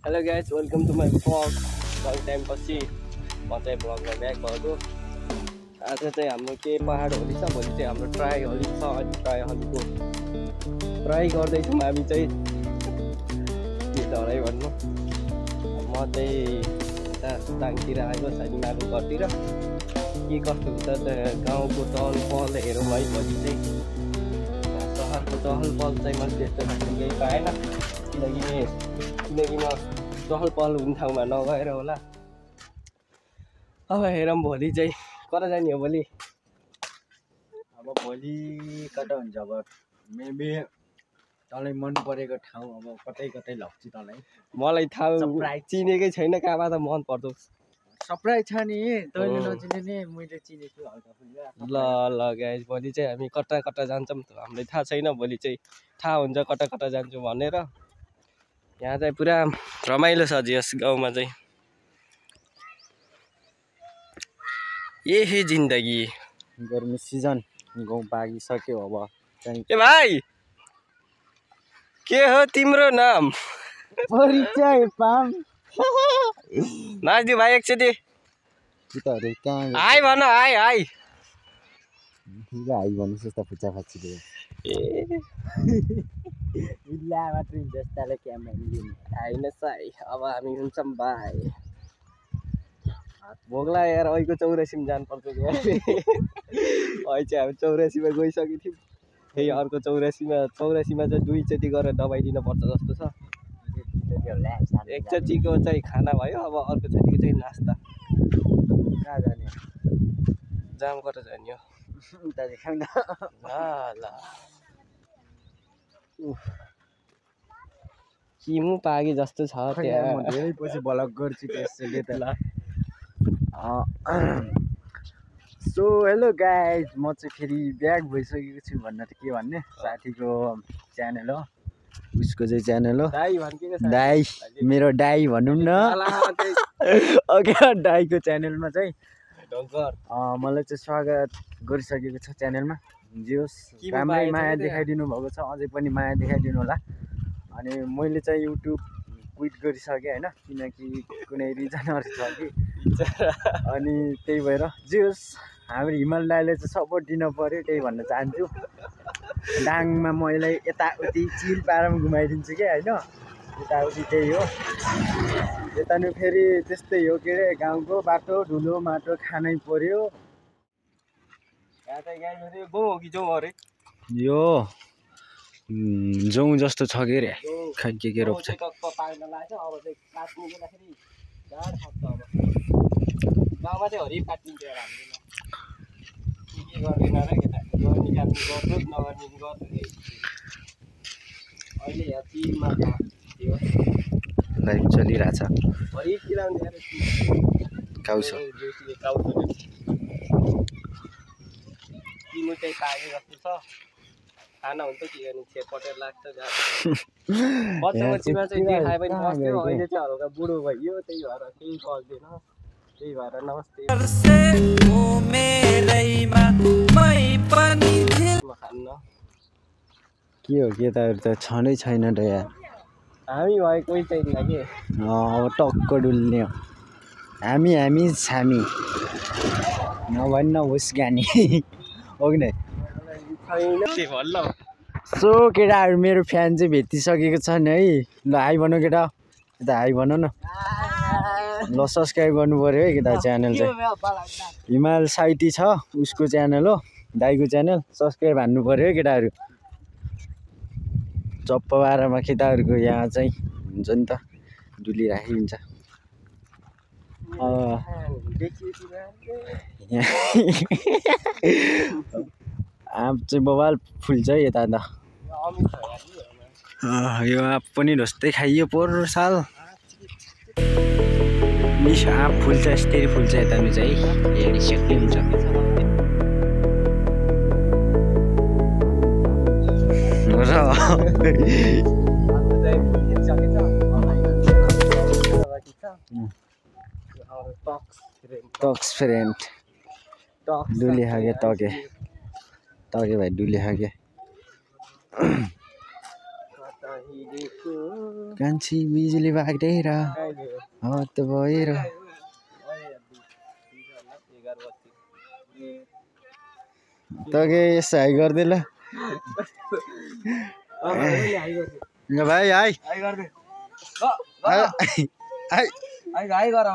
Hello guys, welcome to my vlog. Long time पछि म चाहिँ भ्लगमा ब्याक भएको। आज चाहिँ हाम्रो के पहाड होली छ, भोलि चाहिँ हाम्रो ट्राई होली छ। अनि ट्राई होलीको ट्राई गर्दैछौँ हामी चाहिँ के धराइ भन्नु। म चाहिँ दाङतिर आएको साइनाको घरतिर के कस्तो हुन्छ गाउँको चहल पहल हेरौँ है। भोलि चाहिँ सहरको चहल पहल चाहिँ मैले त्यस्तो खालको केही पाएन, किनकि म चहल पहल हुने ठाउँमा नगएर होला। अब हेरौँ भोलि चाहिँ कता जाने हो भोलि। अब भोलि कता हुन्छ, अब मेबी तँलाई मन परेको ठाउँ अब कतै कतै लग्छु तँलाई। मलाई थाहा चिनेकै छैन कहाँबाट मन पर्दो। सरप्राइज छ नि, तैँले नचिने नि मैले चिनेछु हल्का फुल्का। ल गाइस, भोलि चाहिँ हामी कता कता जान्छौँ हामीलाई थाहा छैन। भोलि चाहिँ थाहा हुन्छ कता कता जान्छौँ भनेर। यहाँ चाहिँ पुरा रमाइलो छ यस गाउँमा चाहिँ। यही जिन्दगी। गर्मी सिजन गाउँ पाकिसक्यो अब चाहिँ। ए भाइ, के हो तिम्रो नाम? परिचय पाम नाच्दियो भाइ एकचोटि। गीतहरू कहाँ हाई भन, हाई हाई हाई भन्नु जस्ता फुच्चा फाँची ए इल्ला मात्रै जस्ताले क्यामेरा लिने होइन साई। अब हामी हुन्छौँ भाइ। भोग्ला यार, अहिलेको 84 जानुपर्छ कि अहिले चाहिँ हामी 84 गइसकेको थियौँ। फेरि अर्को 84 चाहिँ दुईचोटि गरेर दबाई दिनुपर्छ जस्तो छ। एकचोटिको चाहिँ खाना भयो, अब अर्कोचोटिको चाहिँ नास्ता। कहाँ जाने? जाम गरेर जाने हो। उता देखाउन ल किमु पागी जस्तो छ त्यहाँ। म धेरै पछि ब्लग गर्छु त्यसैले त। सो हेलो गाइज, म चाहिँ फेरि ब्याक भइसकेको छु। भन्न त के भन्ने, साथीको च्यानल हो, उसको चाहिँ च्यानल हो दाई, मेरो दाई भनौँ न। ओके, दाईको च्यानलमा चाहिँ मलाई चाहिँ स्वागत गरिसकेको छ च्यानलमा। जे होस्, राम्रै माया देखाइदिनु भएको छ, अझै पनि माया देखाइदिनु होला। अनि मैले चाहिँ युट्युब क्विट गरिसकेँ होइन, किनकि कुनै रिजनहरू छ कि। अनि त्यही भएर जे होस्, हाम्रो हिमाल दाइले चाहिँ सपोर्ट दिन पऱ्यो, त्यही भन्न चाहन्छु। डाङमा मैले यताउति चिल पारामा घुमाइदिन्छु कि होइन, यताउति त्यही हो। यता नि फेरि त्यस्तै हो के अरे, गाउँको बाटो धुलो माटो खानै पर्यो। यो जौँ जस्तो छ के अरे, खै के रोप्छ। गाउँमा चाहिँ हरि काटिन्छ यार हाम्रो। के गर्दैन र केटा, गर्ने काम गर्नु नगर्ने गर्नु। अहिले यहाँ चिलमा लाइभ चलिरहेछ। हरि किलाउने काउसो किनु चाहिँ पागे जस्तो छ। खाना हुन्छ के गर्ने, छेपटेर लाग्छ। बच्चामा चाहिँ देखाए पनि बस्थ्यो, अहिले चाहिँ हल्का बुढो भइयो, त्यही भएर केही गर्दैन। त्यही भएर नमस्ते खान्न। के हो केटाहरू त छँदै छैन त यार। हामी भए कोही छैन कि। अब टक्क डुल्ने हो हामी छामी नभन्न होस् गानी हो कि नै। सो केटाहरू, मेरो फ्यान चाहिँ भेटिसकेको छ नि है। ल हाई भनौँ केटा, यता हाई भनौँ न। ल सब्सक्राइब गर्नु पऱ्यो है केटा, च्यानल चाहिँ हिमाल साइती छ, उसको च्यानल हो, दाईको च्यानल। सब्सक्राइब हान्नु पऱ्यो है केटाहरू। चप्प बाह्रमा केटाहरूको यहाँ चाहिँ हुन्छ नि त, डुलिराखिन्छ। आँप चाहिँ बबाल फुल्छ है यता त। यो आँप पनि ढोस्दै खाइयो पोहोर साल। निस आँप फुल्छ, यस्तै फुल्छ यता चाहिँ हेरिसक्ने हुन्छ। टक्स फ्रेन्ड डुली खागे टके भाइ डुली खागे। कान्छी बिजुली बागेर हत भएर तगे यसो हाई गर्दै ल भाइ हाई हाई गर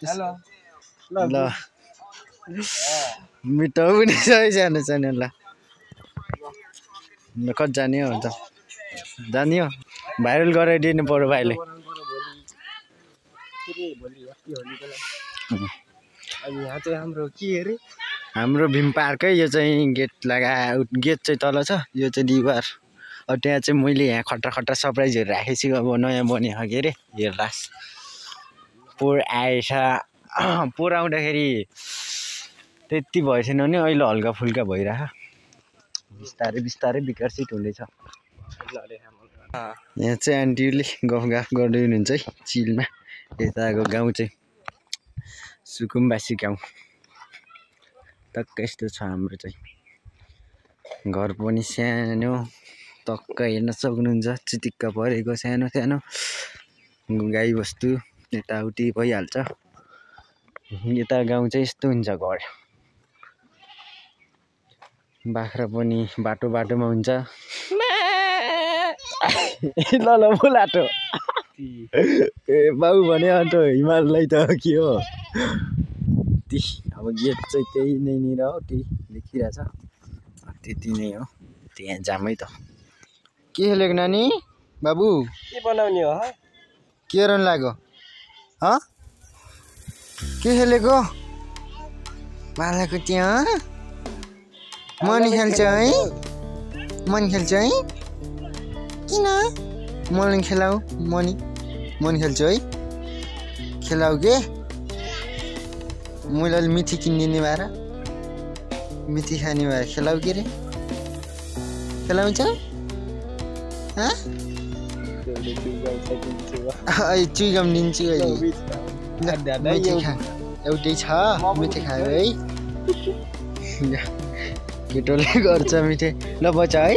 हेलो ल मिठो पनि छ है सानो सानो ल कति जाने हो त जाने हो भाइरल गराइदिनु पर्यो भाइले अनि यहाँ चाहिँ हाम्रो के अरे हाम्रो भीम पार्कै यो चाहिँ गेट गेट चाहिँ तल छ यो चाहिँ दिवार त्यहाँ चाहिँ मैले यहाँ खट्टा खट्टा सरप्राइजहरू राखेको छु अब नयाँ बनेको के अरे हेर्लास् पोहोर आएछ पोहोर आउँदाखेरि त्यति भएछैन भने अहिले हल्का फुल्का भइरहेको बिस्तारै बिस्तारै विकसित हुँदैछ यहाँ चाहिँ आन्टीले गफ गर्दै हुनुहुन्छ है चिलमा यताको गाउँ चाहिँ सुकुम्बासी गाउँ टक्क यस्तो छ हाम्रो चाहिँ घर पनि सानो टक्क हेर्न सक्नुहुन्छ चिटिक्क परेको सानो सानो गाई बस्तु यताउति भइहाल्छ यता गाउँ चाहिँ यस्तो हुन्छ घर बाख्रा पनि बाटो बाटोमा हुन्छ ल ल बोलाटो ए बाउ भने अन्त हिमाललाई त के हो ती अब गेट चाहिँ त्यही नैनिर हो त्यही देखिरहेछ त्यति नै हो त्यहाँ जामै त के खेलेको नानी बाबु के बनाउने हो के रन लाग्यो के खेलेको बालाको त्यहाँ मनी खेल्छ है मनी खेल्छ है किन मनी खेलाऊ मनी खेल्छु है खेलाऊ के मैले अलि मिठी किनिदिने भएर मिठी खाने भएर खेलाऊ के रे खेलाउँछ चुइगम दिन्छु एउटै छ मिठे खायो है केटोले गर्छ मिठे ल बच्चा है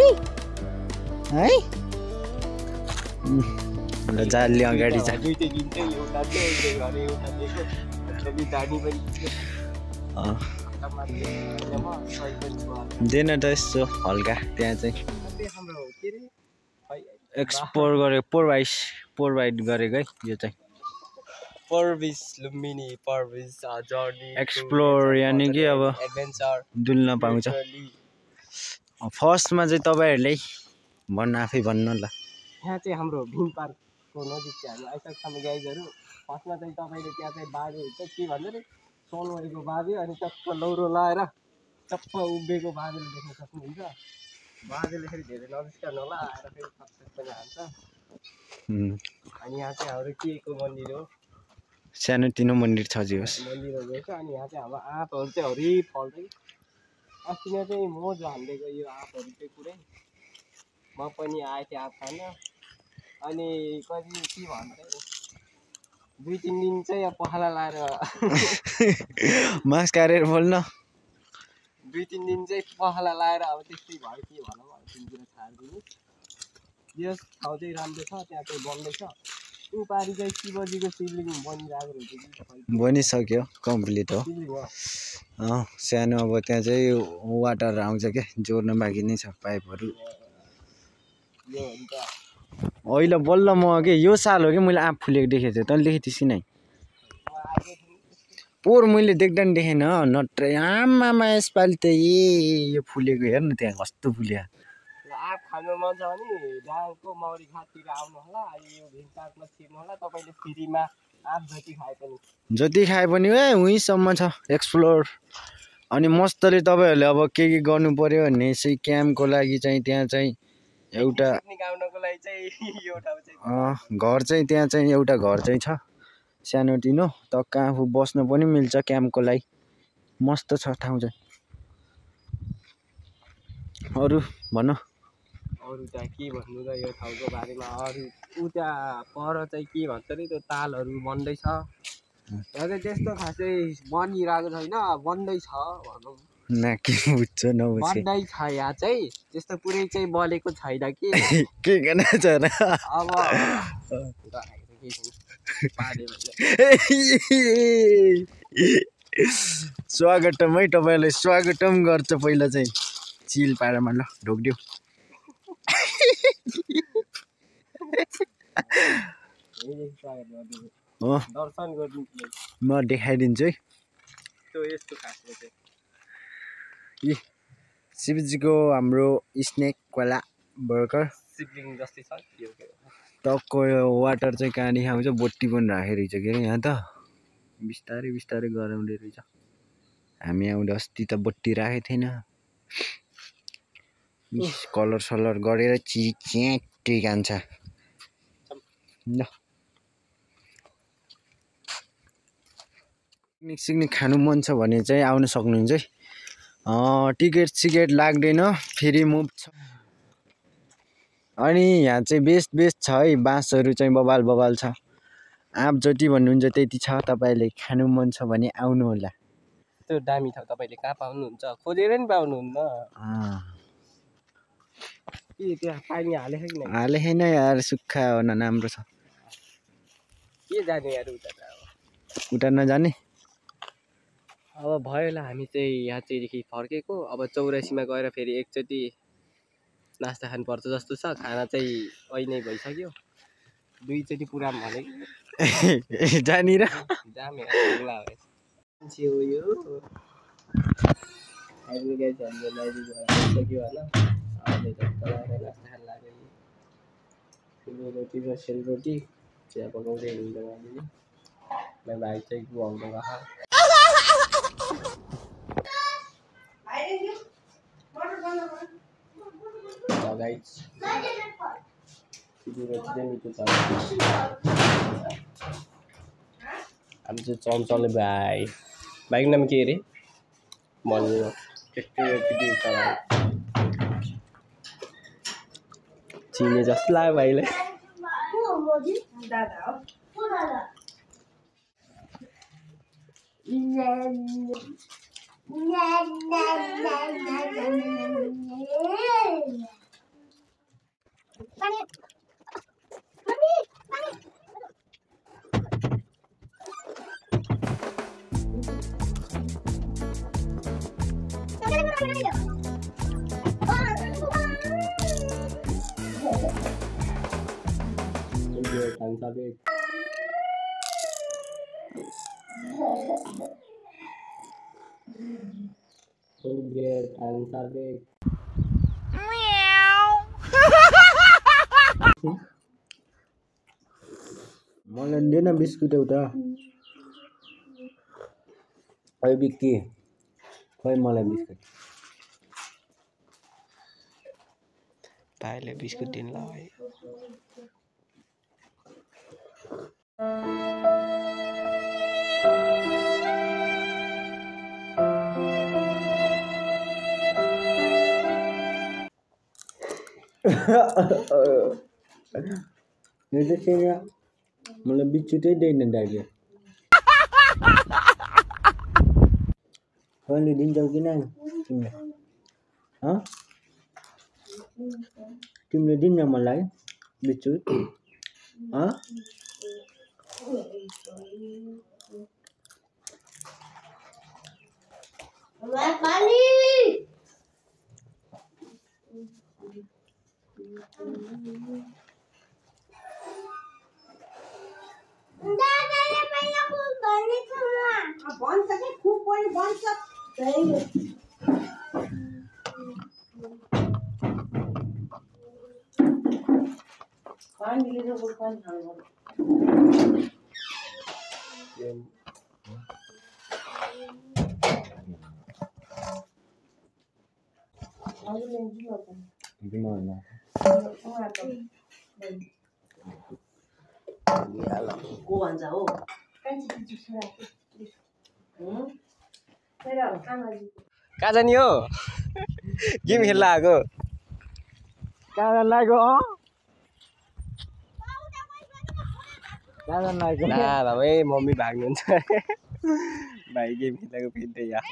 ल जालले अगाडि जा देन त यसो हल्का त्यहाँ चाहिँ एक्सप्लोर गरेको पोर वाइड गरेको है यो चाहिँ पर्विस लुम्बिनी पर्विस जर्नी एक्सप्लोर यानि कि अब एडभेन्चर डुल्न पाउँछ फर्स्टमा चाहिँ तपाईँहरूले आफै भन्नु ल यहाँ चाहिँ हाम्रो भीम पार्कको नजिक चाहिँ हामी आइसकेको गाइजहरू फर्स्टमा चाहिँ तपाईँले त्यहाँ चाहिँ बाजे हुन्छ के भन्छ नि सोलवारीको बाजे अनि टक्क लौरो लाएर टप्प उभिएको बाजेले देख्न सक्नुहुन्छ बाजेले फेरि धेरै नजिस्कानु होला आएर फेरि सक्सेस पनि हान्छ अनि यहाँ चाहिँ हाम्रो के को मन्दिर हो सानोतिनो मन्दिर छ जियोस् मन्दिरहरू छ अनि यहाँ चाहिँ हाम्रो आँपहरू चाहिँ हरि फल्छ अस्ति नै चाहिँ मोज हालिदिएको यो आँपहरू चाहिँ पुरै म पनि आएँ थिएँ आँप खान अनि कति के भन्छ 2-3 दिन चाहिँ पखाला लाएर मास्क काटेर बोल्न 2-3 दिन चाहिँ पखाला लाएर अब त्यस्तै भयो के भनौँ अब तिमीतिर छाडिदिनु यो ठाउँ चाहिँ राम्रो छ त्यहाँ चाहिँ बन्दैछ ऊ पारि चाहिँ शिवजीको शिवलिङ बनिरहेको हुन्छ बनिसक्यो कम्प्लिट हो सानो अब त्यहाँ चाहिँ वाटर आउँछ क्या जोड्न बाँकी नै छ पाइपहरू अहिले बल्ल म के यो साल हो कि मैले आँप फुलेको देखेको थिएँ तैँले देखेको थिइस् नै पोहोर मैले देख्दा नि देखेन नत्रै आमामा यसपालि त यो फुलेको हेर् न त्यहाँ कस्तो फुल्यो आँप खानु मन छ भने डाङको मौरी घाटतिर आउनु होला अनि यो भीम पार्कमा छिर्नु होला तपाईँले फ्रीमा आँप जति खाए पनि ए उहीँसम्म छ एक्सप्लोर अनि मस्तले तपाईँहरूले अब के गर्नु पर्यो भने चाहिँ क्याम्पको लागि चाहिँ त्यहाँ चाहिँ एउटा घर चाहिँ त्यहाँ चाहिँ एउटा घर चाहिँ छ सानोतिनो टक्क आफू बस्न पनि मिल्छ क्याम्पको लागि मस्त छ ठाउँ चाहिँ अरू भन अरू चाहिँ के भन्नु र यो ठाउँको बारेमा अरू उता पर चाहिँ के भन्छ नि त्यो तालहरू बन्दैछ यहाँ चाहिँ त्यस्तो खासै बनिरहेको छैन बन्दैछ भनौँ नाके बुझ्छ नबुझे बन्दै छ यहाँ चाहिँ त्यस्तो पुरै चाहिँ बलेको छैन कि के गर्न छ र अब स्वागतम है तपाईँलाई स्वागतम गर्छ पहिला चाहिँ चिल पारामा ल ढोक्दियो दर्शन गर्नु म देखाइदिन्छु है त्यो यस्तो खासमा चाहिँ शिवजीको हाम्रो स्नेकवाला बर्गर सिब्लिङ जस्तै छ यो टक्को वाटर चाहिँ कहाँदेखि आउँछ बोट्टी पनि राखेको रहेछ के अरे यहाँ त बिस्तारै बिस्तारै गराउँदै रहेछ हामी आउँदा अस्ति त बोट्टी राखेको थिएन कलर सलर गरेर च्याट्टै कान्छ ल पिकनिक सिकनिक खानु मन छ भने चाहिँ आउन सक्नुहुन्छ है टिकट सिकेट लाग्दैन फेरि मुभ छ अनि यहाँ चाहिँ बेस्ट छ है बाँसहरू चाहिँ बबाल बबाल छ आँप जति भन्नुहुन्छ त्यति छ तपाईँले खानु मन छ भने आउनु होला त्यो दामी ठाउँ तपाईँले कहाँ पाउनुहुन्छ खोजेर नि पाउनुहुन्न के त्यहाँ पानी हाले छैन यार सुक्खा हो न राम्रो छ के जाने यार उता नजाने अब भयो होला हामी चाहिँ यहाँ चाहिँदेखि फर्केको अब 84मा गएर फेरि एकचोटि नास्ता खानुपर्छ जस्तो छ खाना चाहिँ अहिले नै भइसक्यो दुईचोटि पुरा भनेको जानिर जामे मान्छे हो यो अहिले गाइस हाम्रो लाइब्रेरी भइसक्यो होला अहिले त नास्ता खान लाग्यो रोटी र सेलरोटी चिया पकाउँदै हुनुहुन्छ उहाँले मेरो भाइ चाहिँ गुहाउनु गएको गाइस रोटी चाहिँ मिठो छ हामी चाहिँ चञ्चले भाइ भाइको नाम के अरे भन्नु त्यस्तै रोटी छ चिने जस्तो लाग्यो भाइलाई मलाई दिएन बिस्कुट एउटा खै बिक्की खै मलाई बिस्कुट भाइले बिस्कुट दिनु लगाए मलाई बिस्कुटै दिएन दाइले कहिले दिन्छौ किन तिमीले तिमीले दिन्न मलाई बिस्कुट कहाँ जाने हो गेम खेल्न आएको कहाँ लाग्यो भाइ मम्मी भाग्नुहुन्छ भाइ गेम खेल्नको फेरि यहाँ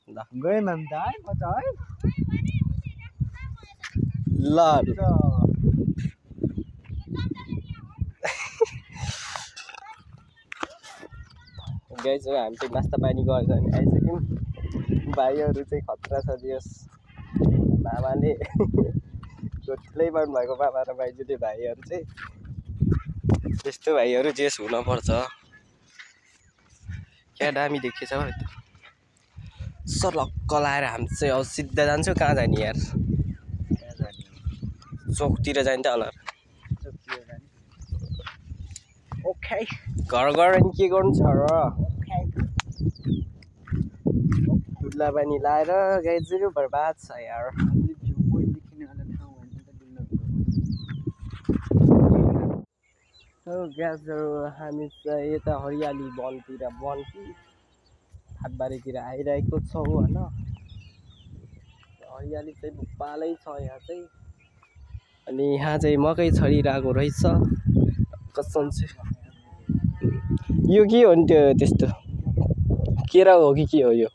गएँ ममता है मजा है ल गाइस हामी चाहिँ नास्ता पानी गरेर अनि आइसक्यौँ भाइहरू चाहिँ खतरा छ दियोस् मामाले ठुलै पाउनुभएको मामा र भाइजूले भाइहरू चाहिँ त्यस्तो भाइहरू जेस हुनपर्छ क्या दामी देखेछ हौ सरक्क लाएर हामी चाहिँ अब सिधा जान्छौँ कहाँ जाने यार चोकतिर जान्छ होला ओके घर गएर नि के गर्नु छ र खुल्ला पानी लाएर गाइजहरू बर्बाद छ यार ग्यासहरू हामी चाहिँ यता हरियाली वनतिर वन कि हाटबारीतिर आइरहेको छौँ होइन हरियाली चाहिँ भुप्पालै छ यहाँ चाहिँ अनि यहाँ चाहिँ मकै छरिरहेको रहेछ कसम चाहिँ यो के हो नि त्यो त्यस्तो केरा हो कि के हो यो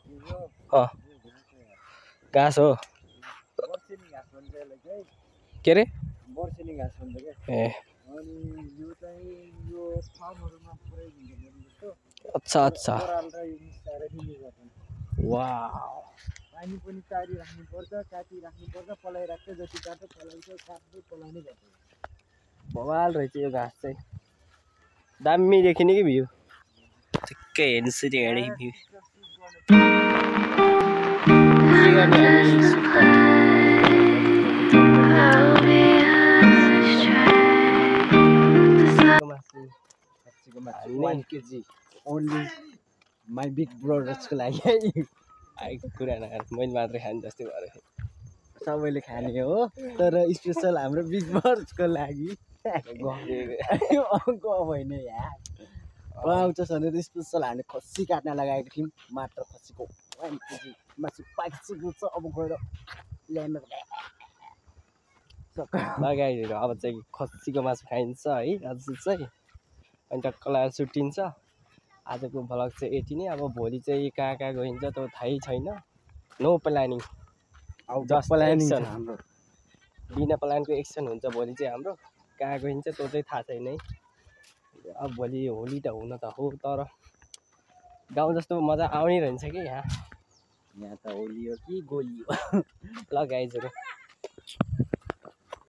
घाँस हो के अरे ए अच्छा अच्छा वाउ पानी पनि चारी राख्नुपर्छ काटी राख्नुपर्छ पलाइराख्छ जति काट्छ पलाउँछ काट्दै पलाउनै पर्छ बवाल रहेछ यो घाँस चाहिँ दामी देखिने कि भ्यू ठिक्कै हेर्नुहोस् त्यो हिँडेको view $1 kg only my big brothersको लागि आएको कुरा नगर मैले मात्रै खाने जस्तै भएर सबैले खाने हो तर स्पेसल हाम्रो बिग बसको लागि होइन यार आउँछ भनेर स्पेसल हामीले खसी काट्न लगाएको थियौँ मात्र खसीको 1 kg मासु पाकिसकेको छ अब गएर ल्याएर लगाइदिएर अब चाहिँ खसीको मासु खाइन्छ है आज चाहिँ अनि टक्क लगाएर सुटिन्छ आजको भ्लग चाहिँ यति नै अब भोलि चाहिँ कहाँ कहाँ गइन्छ त्यो थाहै छैन नो प्लानिङ जस्ट प्लानिङ हाम्रो बिना प्लानको एक्सन हुन्छ भोलि चाहिँ हाम्रो कहाँ गइन्छ त्यो चाहिँ थाहा छैन है अब भोलि होली त हुन त हो तर गाउँ जस्तो मजा आउने रहन्छ कि यहाँ त होली हो कि गोली हो ल गाइजहरू